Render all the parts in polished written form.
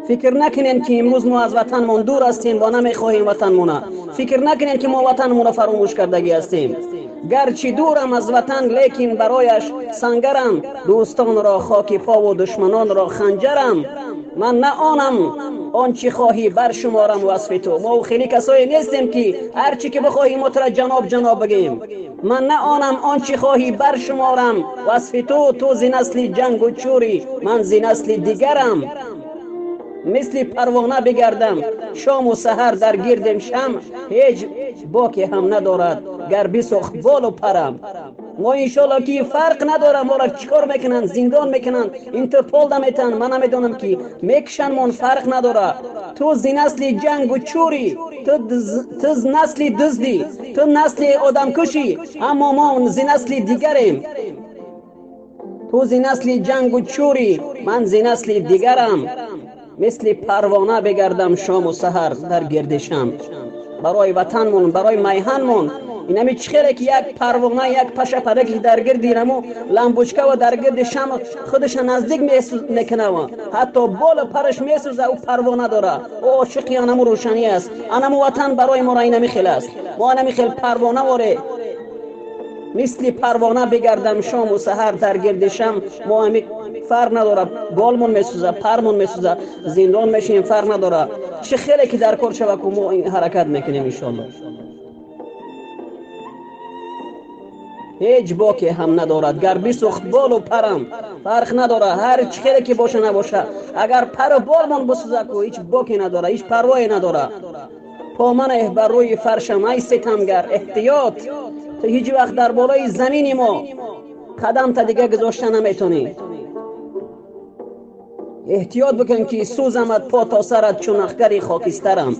Фикр накунем, ки имрӯз мо аз ватанмон дур ҳастем ва намехоҳем ватанмона. Фикр накунем, ки мо ватанмонро фаромӯш кардагӣ ҳастем. Гарчи дурам аз ватан, лекин барояш сангарам, дӯстонро хоки пову душманонро ханҷарам. Ман на онам он чӣ хоҳӣ баршуморам васфи ту. Мо хеле касое нестем, ки ҳар чӣ ки бихоҳӣ мо тура ҷаноб ҷаноб бигем. Ман на онам он чӣ хоҳӣ баршуморам васфи ту. Ту зи насли ҷангу чӯрӣ, ман зи насли дигарам. Мисли парвона бигардам шому саҳар дар гирдем шамъ, ҳеҷ боке ҳам надорад гар бисӯхт болу парам. Мо иншоалло ки фарқ надорад моро чӣ кор мекунанд, зиндон мекунанд, Интерпол наметаҳанд, ман намедонам ки мекушанд мон, фарқ надорад. Ту зи насли ҷангу чӯрӣ, ту насли дуздӣ, ту насли одамкушӣ, аммо мо зи насли дигарем. Ту зи насли ҷангу чӯрӣ, ман зи насли дигарам. Мисли парвона бигардам шому саҳар дар гирди шамъ. Барои ватанмон, барои майҳанмон. Инами чӣ хеле ки як парвона, як пашапараке ки дар гирди наму лампочка ва дар гирди шамъ худаша наздик мекунава, ҳатто болу параш месӯза, ӯ парвона дора, ӯ ошиқи анаму рӯшанӣ аст. Анаму ватан барои моро инами хел аст. Мо анами хел парвона воре мисли парвона бигардам шому саҳар дар гирди шамъ. Мо ами фарқ надора, болмон месӯза, пармон месӯза, зиндон мешинем, фарқ надора, чӣ хеле ки дар кор шава ку мо ҳаракат мекунем иншоалло. Ҳеҷ боке ҳам надорад гар бисӯхт болу парам. Фарқ надора, ҳар чӣ хеле ки боша набоша, агар пару болмон бисӯза ку ҳеҷ боке надора, ҳеҷ парвое надора. Поманеҳ бар рӯи фаршам ай ситамгар, эҳтиёт, ту ҳеҷ вақт дар болои замини мо қадамта дига гузошта наметонӣ. Эҳтиёт бикун, ки сӯзамад по то сарат чун ахгари хокистарам.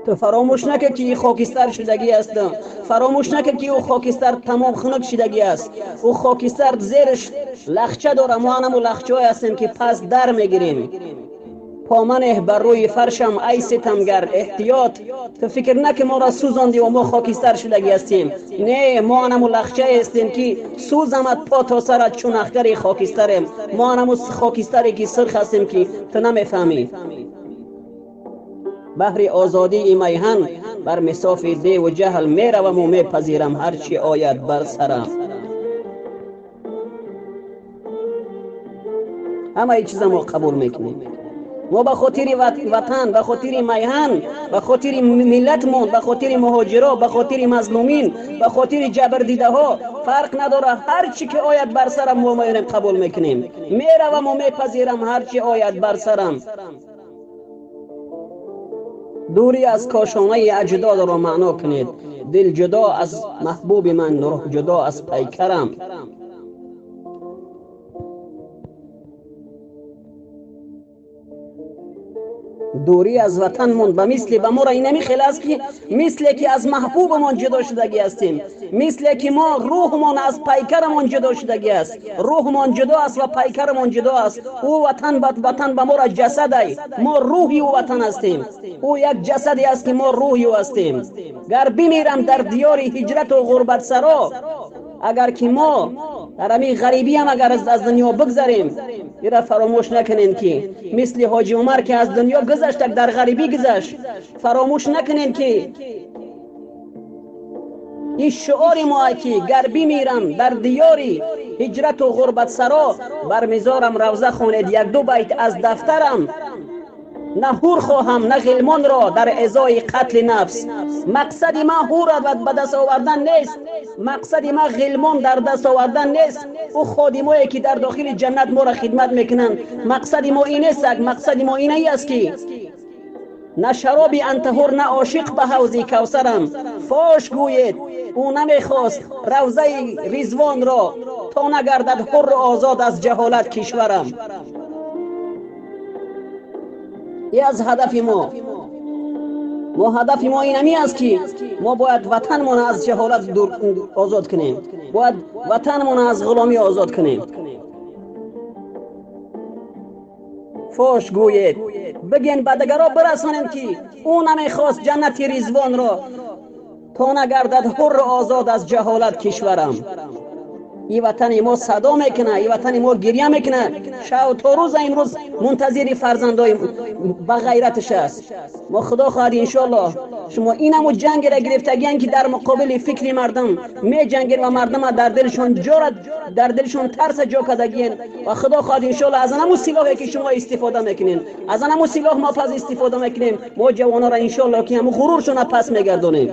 Ту фаромӯш накун, ки хокистар шудагӣ аст. Фаромӯш накун, ки ӯ хокистар тамом хунук шудагӣ аст. Ӯ хокистар зераш лахча дора. Мо анаму лахчаҳое ҳастем, ки пас дар мегирем. Поманеҳ бар рӯи фаршам ай ситамгар, эҳтиёт, ту фикр накун моро сӯзондӣ ва мо хокистар шудагӣ ҳастем. Не, мо анаму лахчае ҳастем, ки сӯзамад по то сарат чун ахгари хокистарем. Мо анаму хокистаре ки сирх ҳастем, ки ту намефаҳмӣ. Баҳри озодии майҳан бар мисофи деву ҷаҳл мераваму мепазирам ҳар чӣ ояд бар сарам. Ҳамаи чиза мо қабул мекунем. Мо ба хотири ватан, ба хотири майҳан, ба хотири миллатмон, ба хотири муҳоҷиро, ба хотири мазлумин, ба хотири ҷабрдидаҳо, фарқ надорад ҳар чӣ ки ояд бар сарам, мо мерем қабул мекунем. Мераваму мепазирам ҳар чӣ ояд бар сарам. Дурӣ аз кошонаи аҷдодро маъно кунед. Дил ҷудо аз маҳбуби ман, рӯҳ ҷудо аз пайкарам. Дурӣ аз ватанмон ба мисли ба моро инами хел аст, ки мисле ки аз маҳбубамон ҷудо шудагӣ ҳастем, мисле ки мо рӯҳмон аз пайкарамон ҷудо шудагӣ аст. Рӯҳмон ҷудо аст ва пайкарамон ҷудо аст. Ӯ ватан ватан ба моро ҷасадай, мо рӯҳи ӯ ватан ҳастем. Ӯ як ҷасаде аст, ки мо рӯҳи ӯ ҳастем. Гар бимирам дар диёри ҳиҷрату ғурбатсаро, агар ки мо дар ҳамин ғарибиам агар аз дунё бигзарем, ира фаромӯш накунем, ки мисли ҳоҷи Умар, ки аз дунё гузашт, дар ғарибӣ гузашт. Фаромӯш накунем, ки ин шиори мо, ки гар бимирам дар диёри ҳиҷрату ғурбатсаро, бар мизорам равза хонед якду байт аз дафтарам. На ҳур хоҳам, на ғилмонро дар эзои қатли нафс. Мақсади ман ҳурра ба даст овардан нест, мақсади ман ғилмон дар даст овардан нест, ӯ ходимое ки дар дохили ҷаннат моро хидмат мекунанд. Мақсади мо ин нест. Мақсади мо ин аст, ки на шароби антаҳур, на ошиқ ба ҳавзи кавсарам. Фош гӯед, ӯ намехост равзаи ризвонро, то нагардад ҳурру озод аз ҷаҳолат кишварам. И аз ҳадафи мо, ҳадафи мо инами аст, ки мо бояд ватанмона аз ҷаҳолат озод кунем, бояд ватанмона аз ғуломӣ озод кунем. Фош гӯед, биген, ба дигаро бирасонем, ки ӯ намехост ҷаннати ризвонро, то нагардад ҳурру озод аз ҷаҳолат кишварам. Ин ватани мо садо мекунад, ин ватани мо гиря мекунад. Шаб то рӯз имрӯз мунтазири фарзандои ба ғайраташ аст. Мо худо хоҳад иншоаллоҳ шумо ин ҳамун ҷангеро гирифтагиян, ки дар муқобили фикри мардум меҷангед ва мардума дар дилшон ҷора, дар дилшон тарса ҷо кардагиен. Ва худо хоҳад иншоаллоҳ аз ҳамун силоҳе ки шумо истифода мекунед, аз ҳамун силоҳ мо пас истифода мекунем. Мо ҷавононро иншоаллоҳ ки ҳамун ғуруршона пас мегардонем.